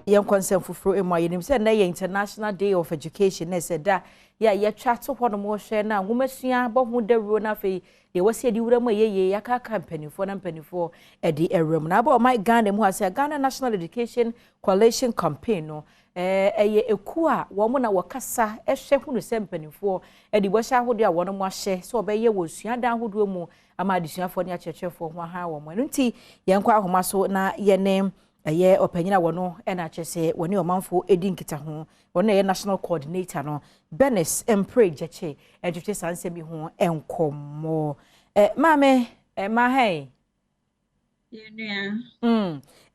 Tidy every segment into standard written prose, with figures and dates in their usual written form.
Yɛnkɔ nsɛm foforɔ mu a, yɛnim sɛ nnɛ yɛ International Day of Education, na ɛsɛ da yɛ a yɛtwa to hɔ nom wɔhwɛ na nwomasua bɔ ho dawuro, no afei deɛ wɔsi adi wura mu a yɛyie yɛakaka mpanimfoɔ na mpanimfoɔ de awura mu. Na abɔ ɔman Ghana mu ha sɛ Ghana National Education Coalition Campaign no, ɛyɛ ekuo a wɔn na wɔkasa ɛhwɛ hunu sɛ mpanimfoɔ de bɔhyɛ ahodoɔ a wɔn ahyɛ sɛ wɔbɛyɛ wɔ suadan ahodoɔ mu ama adesuafoɔ ne akyerɛkyerɛfoɔ ho aha wɔn. Ɛno nti yɛnkɔ ahoma so na yɛne ɛyɛ ɔpanyin a wɔno ɛna akyerɛ sɛ wɔne ɔmanfoɔ edi nkitaho, wɔn na ɛyɛ national coordinator no, Bernice Mpre Gyekye, ɛtwitwe saa nsɛm yi ho nkɔmmɔ. Maame maaha.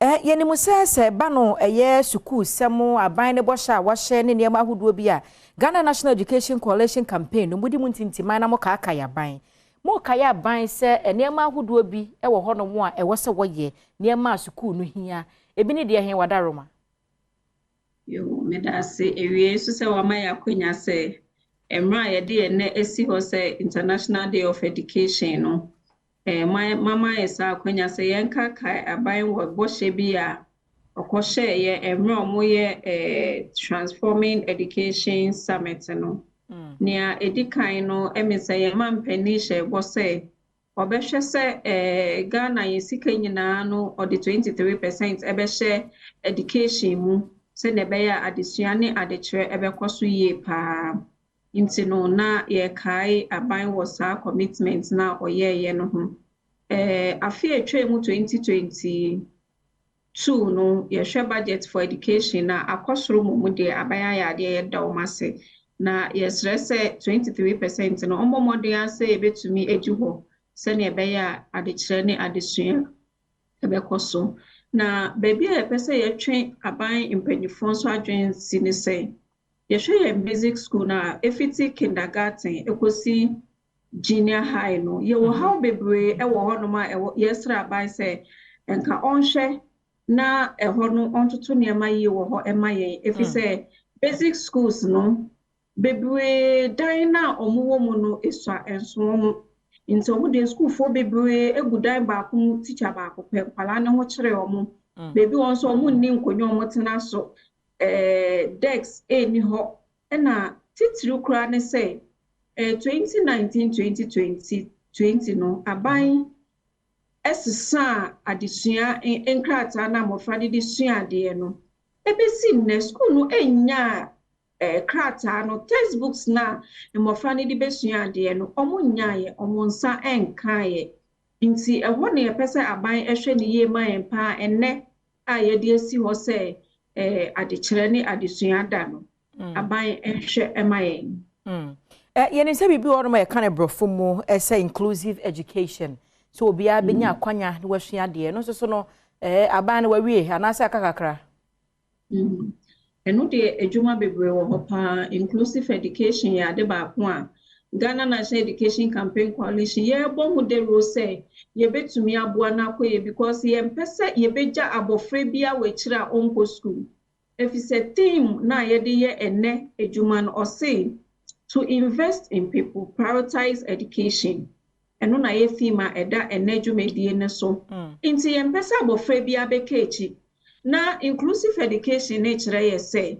Yɛnim sɛ ba no ɛyɛ sukuu sɛm, aban ne bɔhyɛ a wahyɛ ne nneɛma ahodoɔ bi a Ghana National Education Coalition Campaign no mudi mu ntintiman na mo kaakae aban, mo kae aban sɛ nneɛma ahodoɔ bi wɔ hɔnom a ɛwɔ sɛ wɔyɛ, nneɛma a sukuu no hia ebi ne deɛ he wadaroma. Yo, meda ase ewie nso sɛ wama yɛ akwanya sɛ mmerɛ a yɛde yɛn nɛ esi hɔ sɛ International Day of Education no, mama yɛ saa akwanya sɛ yɛnkakae aban wɔ bɔhyɛ bi a ɔkɔhyɛeɛ mmerɛ a wɔyɛ Transforming Education Summit no. Nea ɛdi kan no, ɛmi sɛ yɛn ma mpanin hyɛ bɔ sɛ ɔbɛhwɛ sɛ Ghana yɛn sika nyinaa no, ɔde 23% ɛbɛhyɛ education mu sɛnea ɛbɛyɛ a adesua ne adekyerɛ ɛbɛkɔ so yie paa. Nti no na yɛkae aban wɔ saa commitment na ɔyɛɛyɛ no ho. Afe a atwa mu 2022 no, yɛhwɛ budget for education na akɔ soro mu deɛ, aban ayɛ adeɛ, yɛda wɔn ase, na yɛsrɛ sɛ 23% no, ɔmmɔ mmɔden asɛ yɛbɛtumi adi hɔ sɛnea ɛbɛyɛ a adekyerɛ ne adesua ɛbɛkɔ so. Na baabi a yɛpɛ sɛ yɛtwe aban mpanyinfoɔ nso adwene si ne sɛ, yɛhwɛ yɛn basic school no a ɛfiti kindergarten ɛkɔsi junior high no, yɛwɔ haw bebree ɛwɔ hɔnom a ɛwɔ yɛsrɛ aban sɛ nka ɔnhwɛ na ɛhɔ no ɔntoto nneɛma yie wɔ hɔ ɛma yɛn, ɛfiri sɛ basic schools no bebree, dan na wɔwɔ mu no esua nso wɔn nti wɔn de sukuufoɔ bebree egu dan baako mu, teacher baako pɛ, nkwadaa no ho kyerɛ wɔn. Beebi wɔn nso wɔn nni nkonnwa a wɔtena so, desk ɛnni hɔ. Ɛna titiri koraa ne sɛ 2019 2020 20 no, aban ɛsesa adesua nkrataa na mmɔfra de sua adeɛ no. Ebesi nnɛ, sukuu no nnyaa krataa no, textbooks na mmɔfra no de bɛsua adeɛ no, wɔn nyaeɛ, wɔn nsa nkaeɛ. Nti ɛhɔ na yɛpɛ sɛ aban hwɛ ne yie ma yɛn paa. Ɛnnɛ a yɛde asi hɔ sɛ adekyerɛ ne adesua da no, aban nhwɛ ma yɛn. Yɛnim sɛ biribi wɔ hɔnom a yɛka no borɔfo mu sɛ inclusive education, so obiara bɛnya akwanya na wasua adeɛ no nso so no, aban no wawie anaasɛ aka kakra? Ɛno deɛ, adwuma bebree wɔ hɔ paa. Inclusive education yɛ ade baako a Ghana National Education Campaign Coalition yɛrebɔ ho dawuro sɛ yɛbɛtumi aboa no akɔ yɛ, because yɛmpɛ sɛ yɛbɛgya abɔfra bi a wɔ akyire a ɔnkɔ school, ɛfiri sɛ theme na yɛde yɛ ɛnnɛ adwuma no, ɔse "To invest in people, prioritize education". Ɛno na yɛ theme a ɛda ɛnnɛ dwumadie no so. Nti yɛmpɛ sɛ abɔfra bi abɛka akyi. Na inclusive education ne kyerɛ yɛ sɛ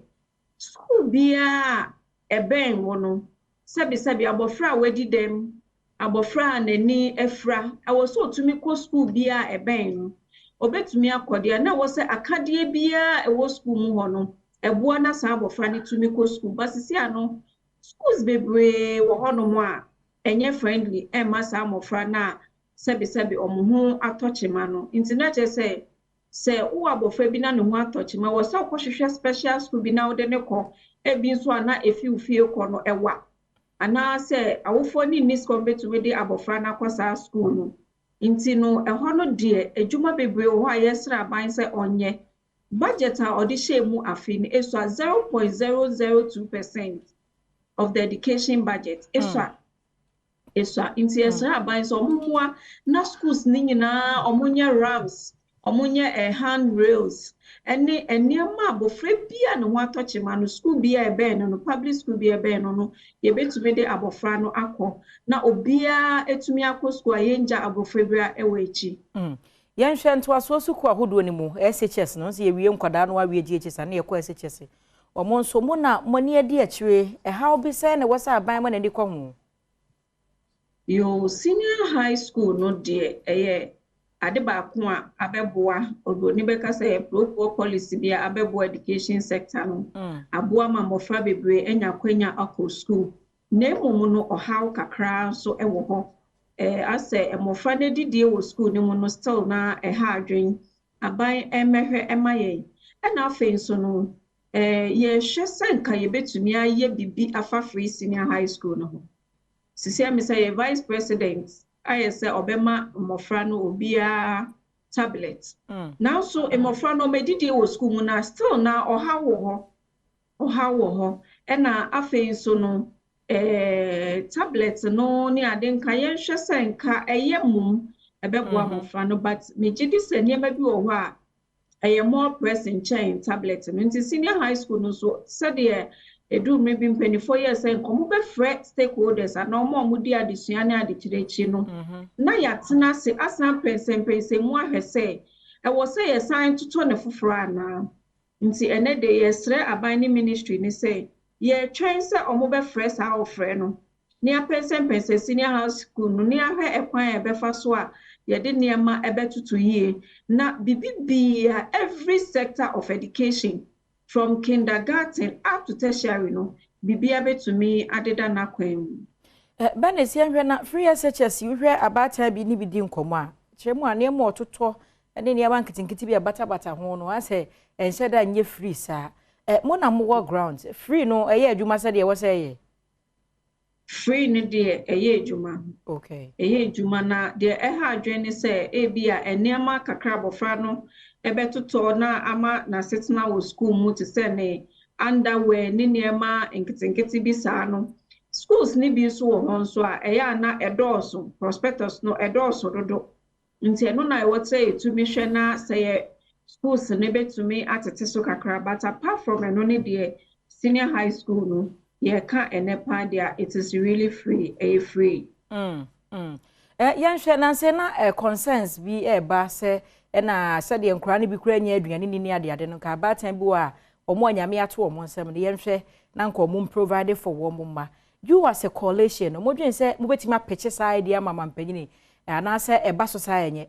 school biara ɛbɛn wɔ no, sɛbisɛbi, abɔfra a wadi dɛm, abɔfra a n'ani afira, ɛwɔ sɛ otumi kɔ school biara ɛbɛn no, obetumi akɔ deɛ na ɛwɔ sɛ akadeɛ biara ɛwɔ school mu hɔ no ɛboa na saa abɔfra no tumi kɔ school. Basisi ano, schools bebree wɔ hɔnom a ɛnyɛ friendly ɛmma saa mmɔfra no a sɛbisɛbi ɔmo ho atɔ kyema no. Nti na kyerɛ sɛ wowɔ abɔfra bi na ne ho atɔ kyema, wɔ sɛ wokɔhwehwɛ special school bi na wode ne kɔ. Ebi nso a na efi wo fie kɔ no ɛwa, anaasɛ awofoɔ ne nni sika bɛtumi de abɔfra no akɔ saa school no. Nti no ɛhɔ no deɛ, adwuma bebree wɔ hɔ a yɛsrɛ aban sɛ ɔnyɛ. Budget a ɔde hyɛ mu afe no esua 0.002% of the education budget, esua esua. Nti yɛsrɛ aban sɛ ɔmo mmoa na schools ne nyinaa ɔmo nyɛ ramps, ɔmo nyɛ hand rails ɛne nneɛma a abɔfra bi a ne ho atɔ kyema no, school bi a ɛbɛn no, public school bi a ɛbɛn no, yɛbɛtumi de abɔfra no akɔ na obiara etumi akɔ school a yɛngya abɔfra bi a ɛwɔ akyi. Yɛnhwɛ ntoasoɔ sukuu ahodoɔ no mu, SHS no nso, yɛwie nkwadaa no awie GHS a, na yɛkɔ SHS. Wɔn nso, mo na mo ani adi akyire, ɛhaw bi sɛn na ɛwɔ sɛ aban ma n'ani kɔ ho? Yo, senior high school no deɛ, ɛyɛ ade baako a abɛboa. Oburoni bɛka sɛ ɛyɛ pro-poor policy bi a abɛboa education sector no. Aboa ma mmɔfra bebree anya akwanya akɔ school. Na mmom no, ɔhaw kakra nso wɔ hɔ. Asɛ mmɔfra no didie wɔ school no mu no, still na ɛha adwen. Aban mmɛhwɛ ɛma yɛn. Ɛna afei nso no, yɛhwɛ sɛ nka yɛbɛtumi ayɛ biribi afa free senior high school no ho. Sisi ami sɛ yɛ vice president ayɛ sɛ ɔbɛma mmɔfra no obiara tablet. Nanso mmɔfra no ɔmɛdidie wɔ school mu na still na ɔhaw wɔ hɔ. Ɔhaw wɔ hɔ. Ɛna afei nso no, tablet no ne ade, nka yɛnhwɛ sɛ nka ɛyɛ mum ɛbɛboa mmɔfra no, but megye di sɛ nneɛma bi wɔ hɔ a ɛyɛ more pressing kyɛn tablet no. Nti senior high school no nso, sɛdeɛ edu mmere bi mpanimfoɔ yɛ sɛ nkɔmɔ bɛfrɛ stakeholders anaa wɔn a wɔdi adesua ne adekyerɛ akyi no, na yɛatena ase asan pɛnsɛmpɛnsɛm mu ahwɛ sɛ ɛwɔ sɛ yɛsan totɔ ne foforɔ anaa. Nti ɛnɛ de, yɛsrɛ aban ne ministry ne sɛ yɛretwɛn sɛ wɔn bɛfrɛ saa ɔfrɛ no ne apɛnsɛmpɛnsɛ senior high school no ne ahwɛ ɛkwan a yɛbɛfa so a yɛde nneɛma ɛbɛtoto yie na bibi bia, every sector of education from kindergarten up to tertiary no, biribiara bɛtumi adeda n'akwan mu. Bɛn na esi nhwɛ na free SHS, wohwɛ abaatan bi ne bi di nkɔmɔ a, kyerɛ mu a, nneɛma ɔtotɔ ne nneɛma nketenkete bi a batabata ho no, asɛ ɛnhyɛ da nyɛ free saa. Mo na mowɔ ground, free no ɛyɛ adwuma sɛdeɛ ɛwɔ sɛ ɛyɛ? Free no deɛ, ɛyɛ adwuma. Ɛyɛ adwuma, na deɛ ɛha adwene ne sɛ ebi a nneɛma kakra abɔfra no ɛbɛtotɔ na ama n'asetena wɔ school mu, te sɛ ne underwear ne nneɛma nketenkete bi saa no, schools ne bi nso wɔ hɔ nso a ɛyɛ a na ɛdɔɔso, prospectus no ɛdɔɔso dodo. Nti ɛno na ɛwɔ sɛ yɛtumi hwɛ na sɛ yɛ schools no bɛtumi atete so kakra. But apart from ɛno ne deɛ, senior high school no, yɛka ɛnɛ paa deɛ, it is really free, ɛyɛ free. Yɛnhwɛ nansɛ na concerns bi ɛreba sɛ ɛna sɛdeɛ nkwaraa no bi kura nyɛ aduane ni ne adeade no, nka abaatan bi wɔ a wɔn a Nyame ato wɔn nsam no, yɛnhwɛ na nka wɔn provide for wɔn mma. You as a coalition no, modwen sɛ mobɛtumi apɛkyɛ saa idea ama mampanyini anaasɛ ɛba so saa ɛnyɛ?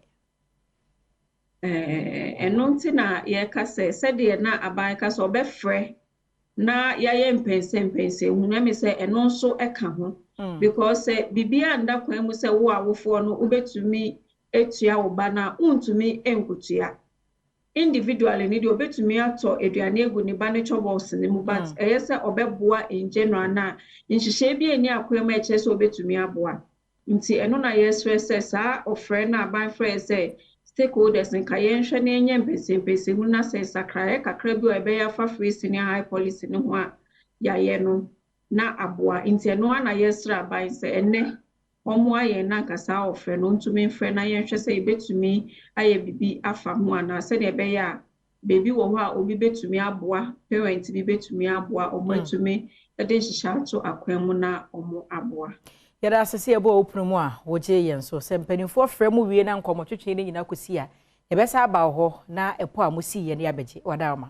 Ɛno nti na yɛka sɛ sɛdeɛ na aban ka sɛ ɔbɛfrɛ na yɛayɛ mpɛnsɛmpɛnsɛ hu na mi sɛ ɛno nso ka ho, because sɛ biribiara nda kwan mu sɛ wo awofoɔ no wobɛtumi etua wo ba na wontumi nkotua individually ne deɛ, obɛtumi atɔ aduane egu ne ba ne chop box ne mu, but ɛyɛ sɛ ɔbɛboa in general na nhyehyɛe bi ani akwan mu a ɛkyerɛ sɛ obɛtumi aboa. Nti ɛno na yɛsrɛ sɛ saa ɔfrɛ no aban frɛ sɛ stakeholders nka yɛnhwɛ na yɛnyɛ mpɛsɛmpɛsɛmu na sɛ nsakraeɛ kakra bi a ɛbɛyɛ afa free senior high policy ne ho a yɛayɛ no na aboa. Nti ɛno ara na yɛsrɛ aban sɛ ɛnɛ ɔmmoa yɛn na nka saa ɔfrɛ no ntumi mfrɛ na yɛnhwɛ sɛ yɛbɛtumi ayɛ biribi afa ho anaa, sɛdeɛ ɛbɛyɛ a beebi wɔ hɔ a obi bɛtumi aboa, parent bi bɛtumi aboa, ɔmo atumi de nhyehyɛ ato akwan mu na ɔmo aboa. Yɛda ase sɛ yɛbɔ wo pono mu a wogye yɛn so. Sɛ mpanimfoɔ frɛ mu wie na nkɔmmɔtwetwe no nyinaa kɔsi a, yɛbɛsa aba wo hɔ na ɛpɔ a mosii yɛ no yɛabɛgye. Wada ma.